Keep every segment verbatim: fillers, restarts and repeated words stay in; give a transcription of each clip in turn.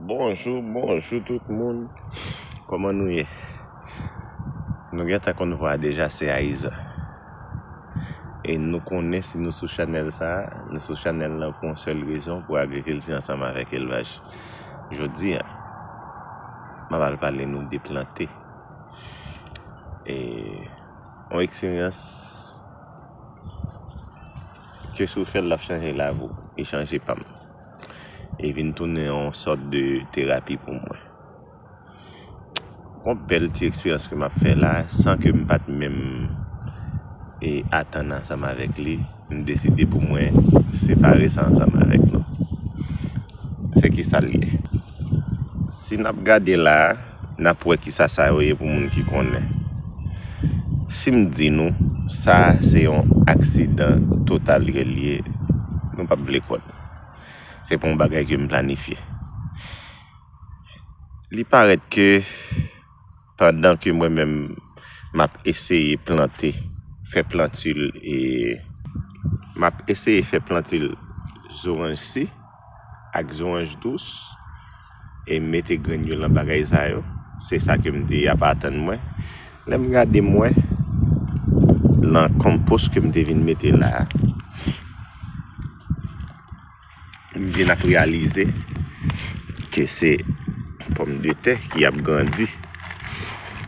Bonjou, bonjou tout moun. Kòman nou ye? Nou gentan konn vwa deja se Aiza. E nou konnen si nou sou chanèl sa, nou sou chanèl lan pou yon sèl rezon, pou agrikilti ansanm avèk elvaj. Jodi a, m ap al pale nou de plante. E yon eksperyans ke si w fè l, l ap chanje lavi w, e chanje pa m. E vin tounen yon sòt de terapi pou mwen. Yon bèl ti eksperyans ke m ap fè la, san ke m pa t menm, e, atann ansanm avèk li, m deside pou mwen separe sa ansanm avèk nou. Se ki sa l ye? Si n ap gade la, n ap wè ki sa sa yo ye pou moun ki konnen. Si m di nou, sa se yon aksidan total ke l ye, nou p ap vle kwè m. Se pa yon bagay ke m planifye. Li parèt ke pandan ke mwen menm m ap eseye plante, fè plantil, e m ap eseye fè plantil zoranj si ak zoranj dous, e mete grenn yo lan bagay sa yo. Se sa ke m te ap atann mwen. Lè m gade, m wè lan konpos ke m te vin mete la a, m vin ap reyalize ke se pòmdetè ki ap grandi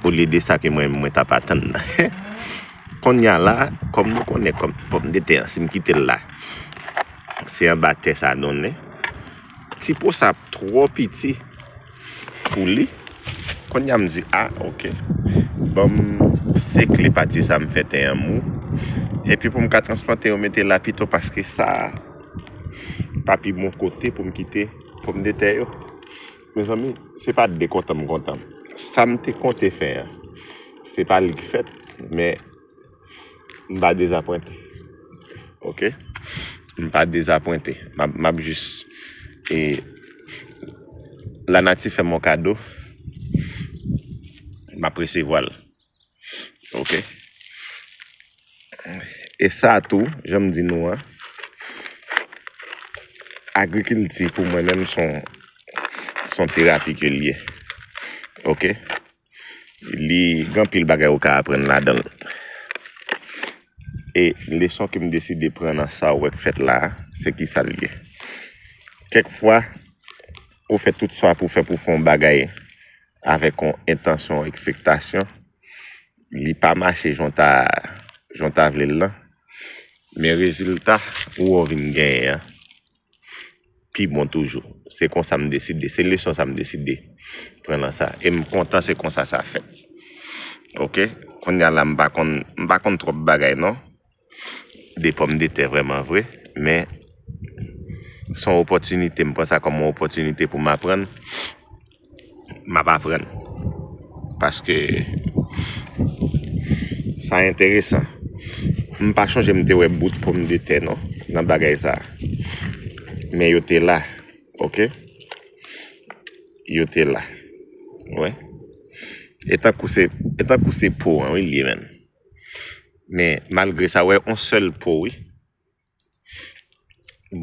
olye de sa ke mwen, mwen t ap atann nan. Kounye a la, kòm nou konnen kòm pòmdetè an, si m kite l la, se anba tè sa donnen. Ti po sa twò piti pou li. Kounye a m di, a, oke. Ban m sekle pati sa m fè tè an mou. Epi pou m ka transplante yo mete la pito paske sa pa pi bon kote pou m kite pòmdetè yo. Mezanmi, se pa de kontan m kontan. Sa m te konte fè an, se pa li k fèt, men m pa dezapwente. Oke? M pa dezapwente. M ap, m ap jis, e, lanati fè m yon kado, m ap resevwa l. Oke? E sa tou, jan m di nou an, agrikilti pou mwen menm se yon, se yon terapi ke l ye. Oke? Li gen anpil bagay ou ka aprann ladan l. E leson ke m deside pran nan sa ou wè k fèt la a, se ki sa l ye. Kèk fwa, ou fè tout sa pou fè pou fè yon bagay avèk yon entansyon, yon ekspektasyon, li pa mache jan w ta, jan w ta vle l lan, men rezilta ou wè w vin genyen an pi bon toujou. Se konsa m deside, se leson sa m deside pran lan sa. E m kontan se konsa sa fèt. Oke? Kounye a la, m pa konn, m pa konn twòp bagay non. De pòmdetè vrèman vre, men se yon opòtinite, m pran sa kòm yon opòtinite pou m aprann. M ap aprann. Paske sa enteresan. M pa chonje m te wè bout pòmdetè non, nan bagay sa. Men yo te la, oke? Yo te la. Wè. E tankou se, e tankou se po an, wi, l ye menm. Men malgre sa, wè, yon sèl po, wi.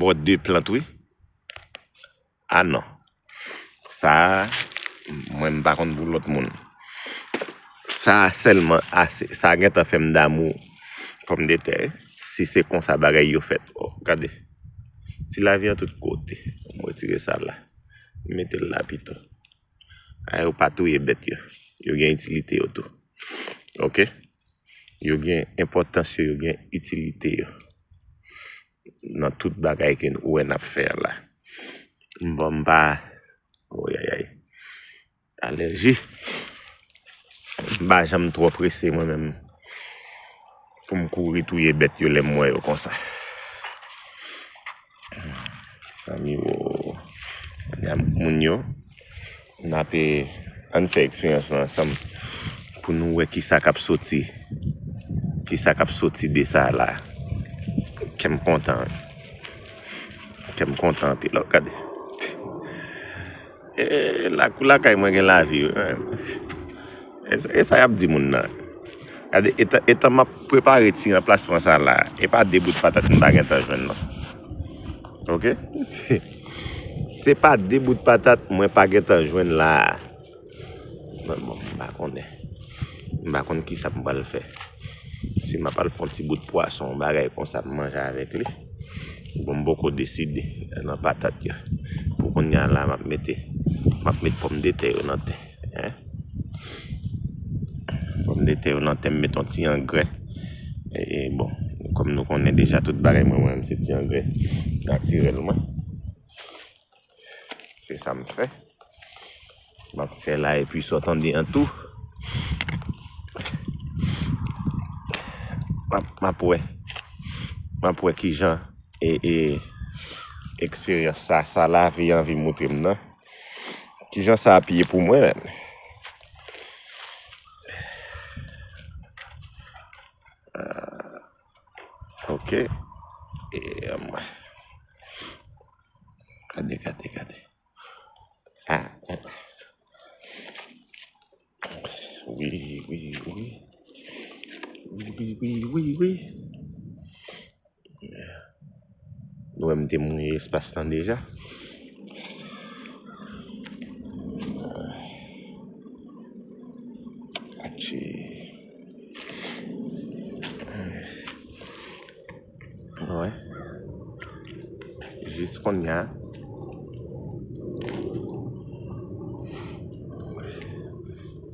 Bò de plant, wi. A non. Sa, mwen m pa konn pou lòt moun. Sa sèlman ase. Sa gentan fè m damou pòmdetè, wi. Si se konsa bagay yo fèt. O, gade. Ti lavi an tout kote. M retire sa la. M mete l la pito. A yo pa touye bèt yo. Yo gen itilite yo tou. Oke? Yo gen enpòtans yo, yo gen itilite yo. Nan tout bagay ke n, ou wè n ap fè a la. M bon, m pa, oyayay. Alèji. M pa janm twò prese mwen menm pou m kouri touye bèt yo lè m wè yo konsa. Zanmi, o, moun yo, n ape, ann fè eksperyans lan ansanm pou nou wè kisa k ap soti, kisa k ap soti de sa la. Kè m kontan, kè m kontan anpil. Gade. E, lakou lakay mwen gen lavi, wi. E, e sa y ap di moun nan? Gade, etan, etan m ap prepare ti ranplasman sa la, e pa de bout patat m pa gentan jwenn, non. Oke? Se pa de bout patat mwen pa gentan jwenn la a. Mwen, bon, m pa konnen. M pa konn kisa m pral fè. Si m ap al fè yon ti bout pwason, yon bagay konsa, m manje avèk li. Bon, m poko deside nan patat yo. Pou kounye a la, m ap mete, m ap met pòmdetè yo nan tè. Hein? Pòmdetè yo nan tè, m met yon ti angrè. E, e, bon, kòm nou konnen deja, tout bagay mwen, mwen, se ti angrè natirèl mwen. Se sa m fè. M ap fè la, epi sa w tande an tou. M ap, m ap wè. M ap wè kijan e, e, eksperyans sa, sa lavi anvi moutre m nan. Kijan sa ap ye pou mwen menm? Ah, ok. E, um, gade, gade, gade. Ah, ah. Wi, wi, wi. Wi, wi, wi, wi, wi. Nou wè m te mouye espas lan deja. Atchi. Wè. Jis kounye a.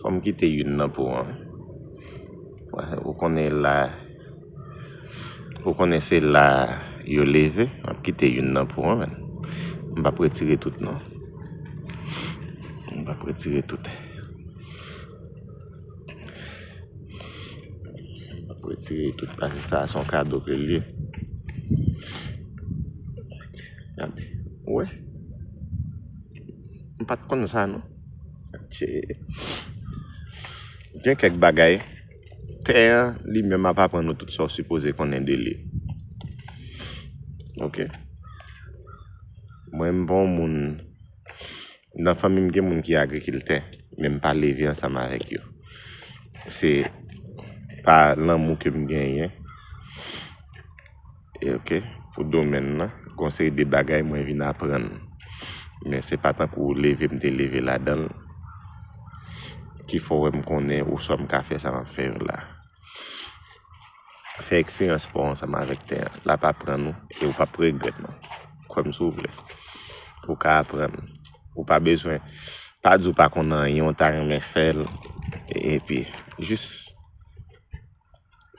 Fò m kite youn nan pou an. Ou konnen la, ou konnen se la yo leve, m ap kite youn nan pou an, men. M p ap retire tout, non. M p ap retire tout. M p ap retire tout, paske sa se yon kado ke l ye. Gade. Ou wè? M pa t konn sa, non. Tchè. Gen kèk bagay, tè an, li menm ap aprann ou tout sa w sipoze konnen de li. Ok? Mwen, m pa yon moun, nan fanmi m, gen moun ki agrikiltè, men m pa leve ansanm avèk yo. Se pa lanmou ke m genyen, e, ok, pou domèn nan, gon seri de bagay mwen vin aprann. Men se pa tankou leve m te leve ladan l ki fè w wè m konnen oswa m ka fè sa m ap fè yo la. Fè eksperyans pa w ansanm avèk tè an. L ap aprann ou e ou p ap regrèt, non. Kwè m si w vle. Ou ka aprann. Ou pa bezwen, pa di w pa konn anyen, ou ta renmen fè l. Epi, jis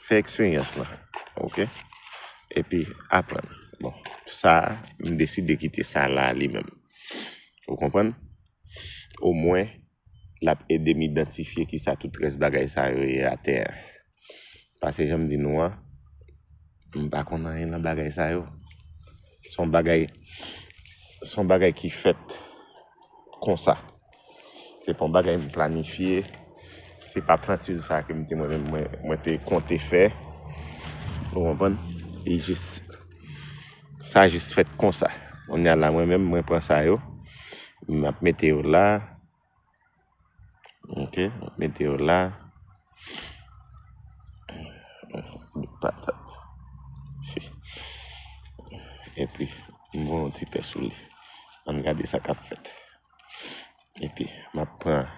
fè eksperyans lan, ok? Epi aprann. Bon, sa, m deside kite sa la li menm. Ou konprann? Omwen, l ap ede m idantifye kisa tout rès bagay sa yo ye atè a. Paske jan m di nou an, m pa konn anyen nan bagay sa yo. Se yon bagay, se yon bagay ki fèt konsa. Se pa yon bagay m planifye. Se pa plantil sa ke m te mwen menm mwen, mwen te konte fè. Ou konprann? E jis, sa jis fèt konsa. Kounye a la, mwen menm, mwen pran sa yo. M ap mete yo la. Ok, m ap mete yo la. Patat. Epi, m voye yon ti tè sou li. Ann gade sa k ap fèt. Epi, m ap pran.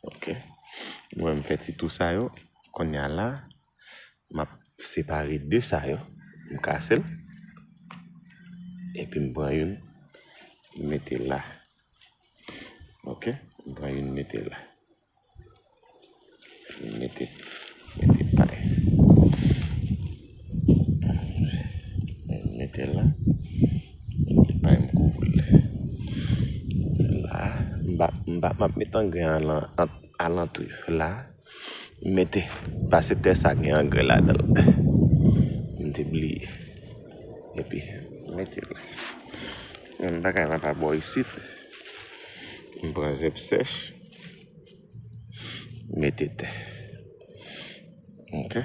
Ok. Mwen, m fè ti tou sa yo. Kounye a la, m ap separe de sa yo. M kase l. Epi m pran youn, m mete la. Ok? M pran youn, m mete la. M mete, mete pay. M mete la. Mete pay, m kouvri l. La, m pa, m pa, m ap met angrè an lan-, an, alantou. La, m mete, paske tè sa gen angrè ladan l. M te bliye. Epi, m mete l. Menm bagay la pa bò isit. M pran zèb sèch. M mete tè. Ok.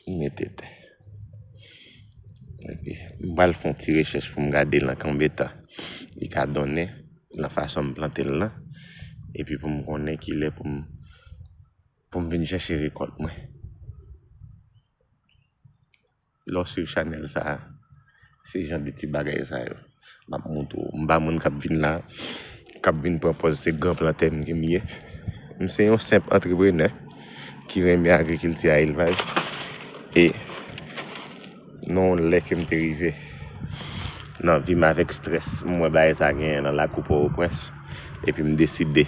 M mete tè. Epi, m pral fè yon ti rechèch pou m gade nan konbyen tan li ka donnen nan fason m plante l lan. Epi pou m konnen kilè pou m, pou m vin chèche rekòt mwen. lè w swiv chanèl sa a, se jan de ti bagay sa yo m ap montre w. M pa moun k ap vin la, k ap vin pran pòz se gran plantè m ke m ye. M se yon senp antreprenè ki renmen agrikilti a elvaj. E nan yon lè ke m te rive nan vi m avèk strès, m wè bagay sa genyen nan lakou Pòtoprens. Epi m deside,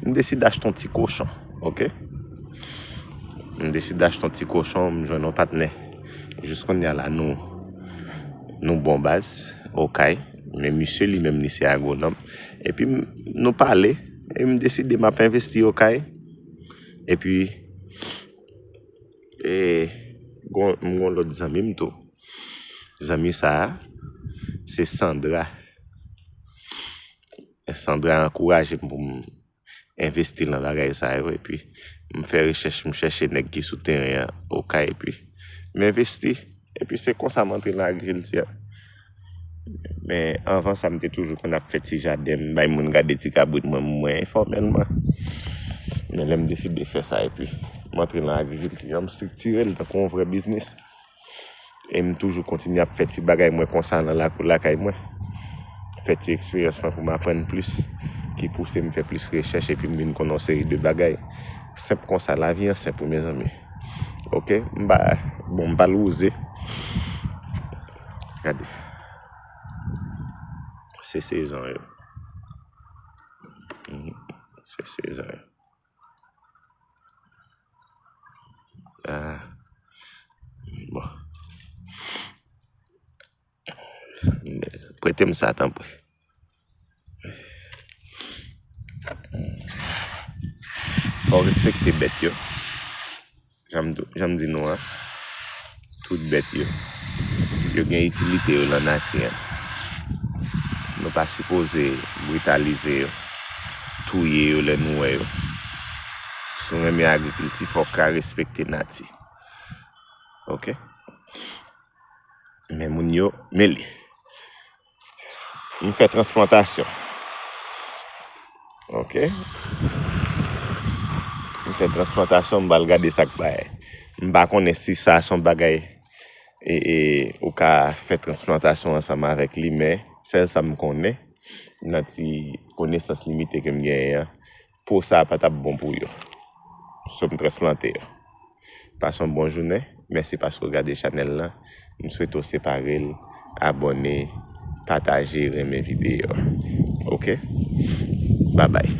m deside achte yon ti kochon, oke? M deside achte yon ti kochon, m jwenn yon patnè. Jis kounye a la, nou, nou bon baz, Okay. Men misye li menm, li se agwonòm. Epi m, nou pale, e m deside m ap envesti Okay. Epi, e, gon, m gon lòt zanmi m tou. Zanmi sa a, se Sandra. Sandra ankouraje m pou m envesti nan bagay sa yo, epi m fè rechèch, m chèche nèg ki sou teren an, Okay, epi m envesti. Epi se konsa m antre nan agrikilti a. Men anvan sa, m te toujou konn ap fè ti jaden, m bay moun gade ti kabrit mwen, mwen enfòmèlman. Men lè m deside fè sa, epi m antre nan agrikilti a, m estriktire l tankou yon vrè biznis. E m toujou kontinye ap fè ti bagay mwen konsa nan lakou lakay mwen. Fè ti eksperyans mwen pou m aprann plis, ki pouse m fè plis rechèch epi m vin konn yon seri de bagay. Senp konsa, lavi an senp wi, mezanmi. Oke, m pa, bon, m pa wouze. Gade. Se sezon yo. Mhm. Se sezon yo. Ah. Bon. Prete m sa, tanpri. Fò w respekte bèt yo. Jan m, jan m di nou an, tout bèt yo, yo gen itilite yo nan nati an. Nou pa sipoze britalize yo, touye yo lè nou wè yo. Si w renmen agrikilti, fò w ka respekte nati. Oke? Men moun yo mele. M fè transplantasyon. Oke? M fè transplantasyon, m pral gade sa k bay. M pa konnen si sa se yon bagay, e, e, ou ka fè transplantasyon ansanm avèk li, men sèl sa m konnen, nan ti konesans limite ke m genyen an, po sa a pa t ap bon pou yo. So, m transplante yo. Pase yon bon jounen. Mèsi paske w gade chanèl lan. M swete w separe l, abòne, pataje, renmen videyo a. Oke? Babay.